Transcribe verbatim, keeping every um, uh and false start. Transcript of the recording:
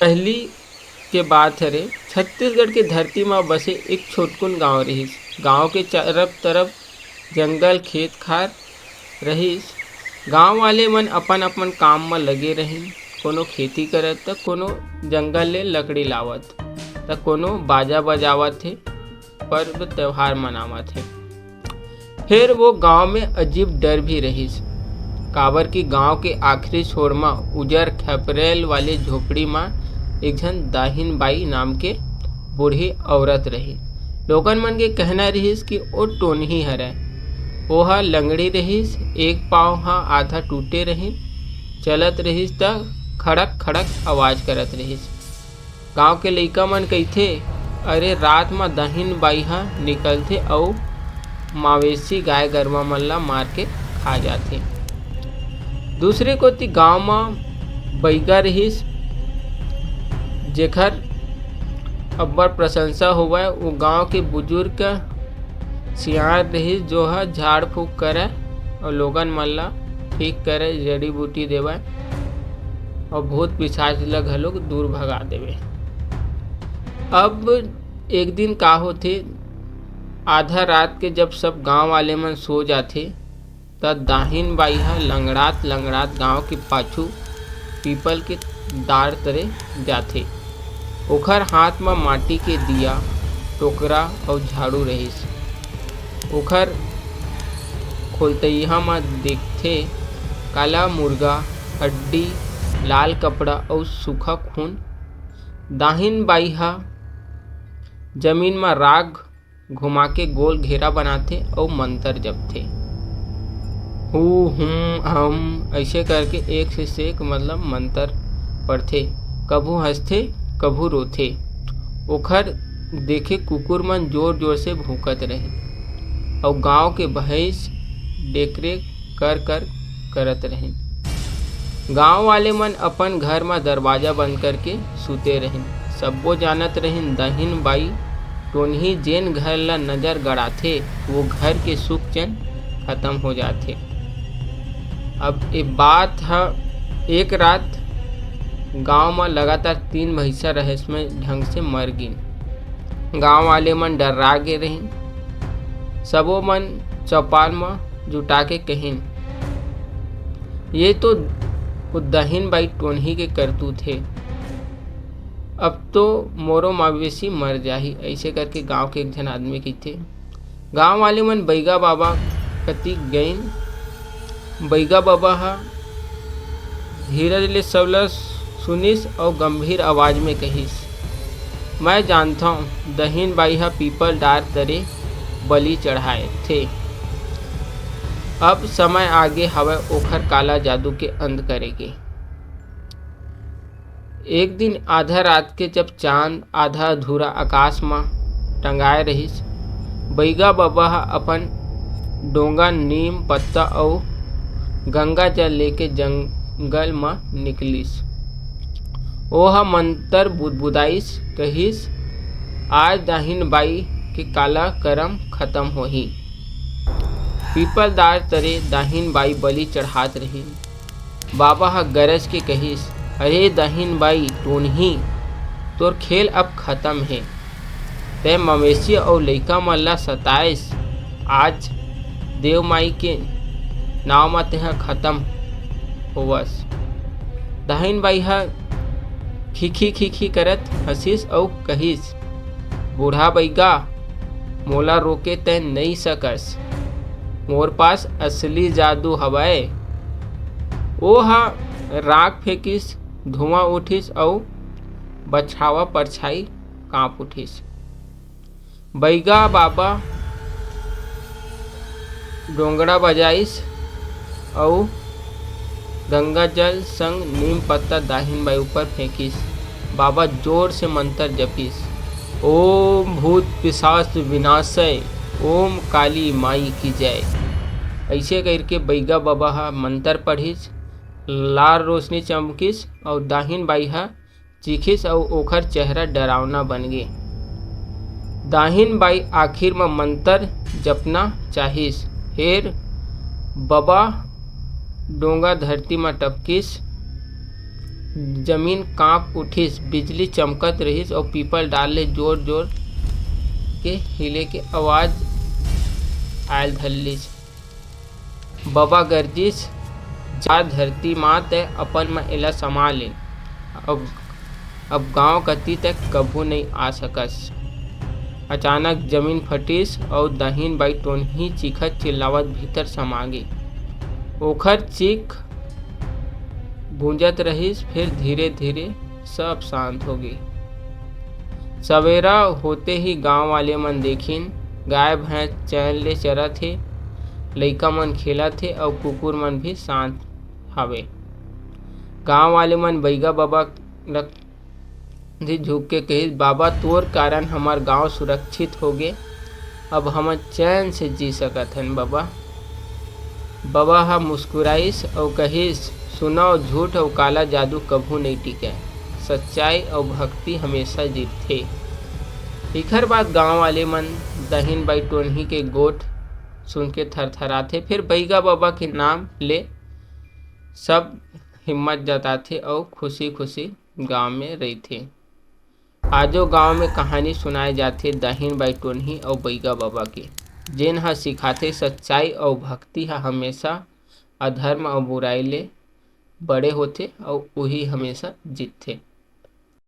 पहिली के बात हरे, छत्तीसगढ़ के धरती म बसे एक छोटकुन गांव रिहिस। गांव के चारों तरफ जंगल, खेत खार रहिस। गांव वाले मन अपन अपन काम म लगे रहिन, कोनो खेती करत त कोनो जंगल ले लकड़ी लावत, त कोनो बाजा बजावत हे, पर्व त्योहार मनावत हे। फेर वो गांव में अजीब डर भी रहिस, काबर कि गांव के आखिरी छोर म उजर खपरेल वाले झोपड़ी म एक झन दाहिन बाई नाम के बूढ़ी औरत रही। लोगन मन के कहना रिहिस कि ओ टोनही हरय। ओह लंगड़ी रहिस, एक पांव ह आधा टूटे रहिस, चलत रहिस त खड़क खड़क आवाज करत रहिस। गांव के लइका मन कहिथे, "अरे, रात म दाहिन बाई ह निकलथे अउ मवेशी गाय गरवा मन ला मार के खा जाथे।" दूसरे कोती गांव म बइगा रिहिस, जेखर अब्बड़ प्रशंसा होवय। वो गांव के बुजुर्ग सियान रिहिस, जो ह झाड़ फूंक करय अउ लोगन मन ला ठीक करय, जड़ी बूटी देवय अउ भूत पिशाच ला घलोक दूर भगा देवय। अब एक दिन का होथे, आधा रात के जब सब गांव वाले मन सो जाथे, त दाहिन बाई ह लंगड़ात लंगड़ात गांव के पाछू पीपल के डार तरे जाथे। ओखर हाथ म माटी के दिया, टोकरा अउ झाड़ू रहिस। ओखर खोलतइहा म देखथे, काला मुर्गा, हड्डी, लाल कपड़ा अउ सूखा खून। दाहिन बाई ह जमीन म राख घुमा के गोल घेरा बनाथे अउ मंतर जपथे। हू, हुम, हम, अइसे करके एक से सेक, मतलब, मंतर पढ़थे। कभू हंसथे, कभू रोथे। ओखर देखे कुकुर मन जोर-जोर से भूंकत रहे अउ गांव के भैंस डेकरे कर कर करत रहिन। गांव वाले मन अपन घर म दरवाजा बंद करके सुते रहिन। सब्बो जानत रहिन, दहिन बाई टोनही जेन घर ल नजर गड़ाथे, वो घर के सुख चैन खत्म हो जाथे। अब ए बात ह, एक रात गांव म लगातार तीन भैंसा रहस्यमय ढंग से मर गिन। गांव वाले मन डर्रा गे रहिन। सबो मन चौपाल म जुटा के कहिन, "ये तो वो दहिन बाई टोनही के करतूत हे। अब तो मोरो मवेशी मर जाही।" अइसे करके गांव के एक झन आदमी कहिथे। गांव वाले मन बइगा बाबा कति गइन। बइगा बाबा ह धीरज ले सबला सुनिस अउ गंभीर आवाज में कहिस, "मैं जानथंव, दहिन बाई ह पीपल डार तरे बलि चढ़ाथे। अब समय आगे हवय ओखर काला जादू के अंत करे के।" एक दिन आधा रात के जब चांद आधा अधूरा आकाश म टंगाए रहिस, बइगा बबा ह अपन डोंगा, नीम पत्ता अउ गंगा जल लेके जंगल म निकलिस। ओह मंतर बुदबुदाइस, कहिस, "आज दाहिन बाई के काला करम खतम होही।" पीपल दार तरे दाहिन बाई बलि चढ़ात रहिन। बाबा ह गरज के कहिस, "अरे दहिन बाई टोनही, तोर खेल अब खतम हे। तैं मवेशी अउ लइका मन ला सताएस, आज देव माई के नाव म तेंह खतम होवस।" दहिन बाई ह खिखी खिखी करत हंसिस अउ कहिस, "बूढ़ा बइगा, मोला रोके तैं नइ सकस। मोर पास असली जादू हवय।" ओ ह राख फेंकिस, धुआं उठिस अउ बछावा परछाई कांप उठिस। बइगा बाबा डोंगड़ा बजाइस अउ गंगा जल संग नीम पत्ता दाहिन बाई ऊपर फेंकिस। बाबा जोर से मंतर जपिस, "ओम भूत पिशाच विनाशय, ओम काली माई की जय।" अइसे करके बइगा बाबा ह मंतर पढ़िस, लाल रोशनी चमकिस अउ दाहिन बाई ह चीखिस अउ ओखर चेहरा डरावना बन गे। दाहिन बाई आखिर म मंतर जपना चाहिस, "हेर बबा।" डोंगा धरती म टपकिस। जमीन कांप उठिस, बिजली चमकत रहिस अउ पीपल डाल ले जोर-जोर के हिले के आवाज आयल धरलिस। बबा गरजिस, "जा धरती माँ, तैं अपन म एला समा ले। अब, अब गांव कति तैं कभू नइ आ सकस।" अचानक जमीन फटिस अउ दहिन बाई टोनही चीखत चिल्लावत भीतर समा गे। ओखर चीख गूंजत रहिस, फिर धीरे-धीरे सब शांत हो गे। सवेरा होते ही गांव वाले मन देखिन, गाय भैंस चैन ले चरत हे, लइका मन खेलत हे अउ कुकुर मन भी शांत हावे। गांव वाले मन बइगा बबा ल झुक के कहिस, "बाबा, तोर कारण हमर गांव सुरक्षित हो गे। अब हमन चैन से जी सकत हन, बबा।" बबा ह मुस्कुराइस अउ कहिस, "सुनव, झूठ अउ काला जादू कभू नइ टिकय। सच्चाई अउ भक्ति हमेशा जीतथे।" एखर बाद गांव वाले मन दहिन बाई टोनही के गोठ सुन के थरथराथे, फिर बइगा बबा के नाम ले सब हिम्मत जताथे अउ खुशी-खुशी गांव में रहिथे। आजो गांव में कहानी सुनाए जाथे दहिन बाई टोनही अउ बइगा बबा के, जेन ह सिखाथे सच्चाई अउ भक्ति ह हमेशा अधर्म अउ बुराई ले बड़े होथे अउ उही हमेशा जीतथे।